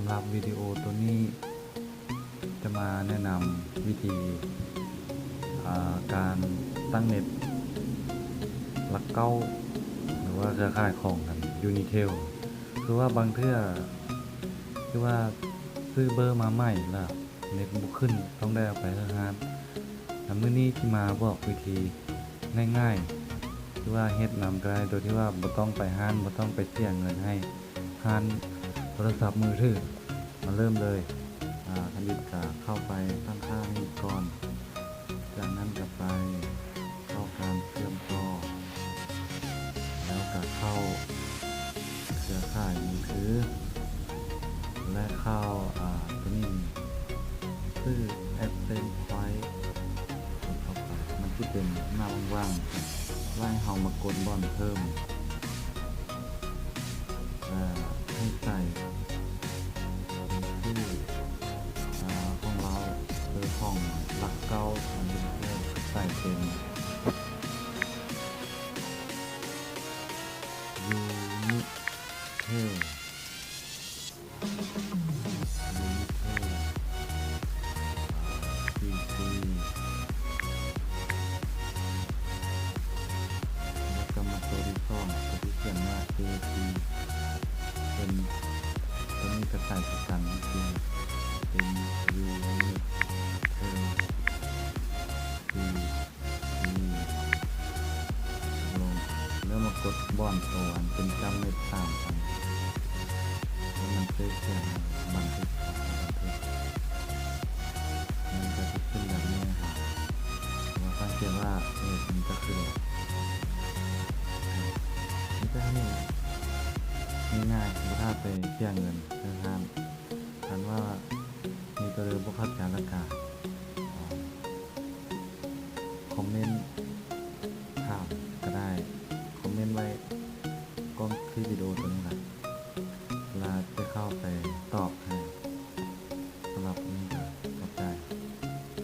ສຳລັບວິດີໂອໂຕນີ້ຈະມາແນະນຳວິທີ ອາ ການຕັ້ງເນັດຫຼັກເກົ້າ ຫຼືວ່າເຄືອຂ່າຍຂອງ Unitel. ຄືວ່າບາງເທື່ອ ຄືວ່າຊື້ເບີມາໃໝ່ລະ ເນັດບໍ່ຂຶ້ນ ຕ້ອງໄດ້ເອົາໄປເຮືອນຮ້ານ. ແລະ ມື້ນີ້ຊິມາບອກວິທີງ່າຍໆ ຄືວ່າເຮັດນຳກໍໄດ້ ໂດຍທີ່ວ່າບໍ່ຕ້ອງໄປຮ້ານ ບໍ່ຕ້ອງໄປເສຍເງິນໃຫ້ຮ້ານໂທລະສັບມືຖື. ມາເລີ່ມເລີຍ. ອາ ທຳອິດກໍເຂົ້າໄປຕັ້ງຄ່ານີ້ກ່ອນ. ຈາກນັ້ນກໍໄປເຂົ້າການເຊື່ອມຕໍ່ ແລ້ວກໍເຂົ້າເຄືອຂ່າຍມືຖື ແລະ ເຂົ້າ ອາ ຕົວນີ້ ຊື່ AdSense Point ກົດເຂົ້າໄປ. ມັນຊິເປັນໜ້າວ່າງໆ ແລ້ວໃຫ້ເຮົາມາກົດບ່ອນເພີ່ມ ແລະ ໃຫ້ໃສ່ຊື່ ອາ ຂອງລາວ ເອີ ຂອງຫຼັກເກົ້າ ອັນນີ້ໃສ່ເປັນ Unitel Unitel ອາ CC ແລ້ວກໍມາຕົວທີສອງ ຕົວທີ່ຂຽນວ່າ AT ເປັນ ຕົວນີ້ກໍໃສ່ຄືກັນ ຄືເປັນ Unitel ອືມ ລົງ ແລ້ວມາກົດບ່ອນໂຕອັນເປັນຈ້ຳເມັດສາມອັນ ແລ້ວມັນເຊີຍຂຽນບັນທຶກ ບັນທຶກ ມັນກໍຊິຂຶ້ນແບບນີ້ໃຫ້ເຮົາ ວ່າສັງເກດວ່າເມັດມັນຈະຂຶ້ນ ມີແຕ່ນີ້ ງ່າຍໆ ບໍ່ຖ້າໄປເສຍເງິນເດີທ່ານ. ຄັນວ່າມີຕົວໃດບໍ່ເຂົ້າໃຈລະກະ ຄອມເມັນຖາມກໍໄດ້ ຄອມເມັນໄວ້ກ້ອງຄລິບວິດີໂອຕົວນີ້ລະ.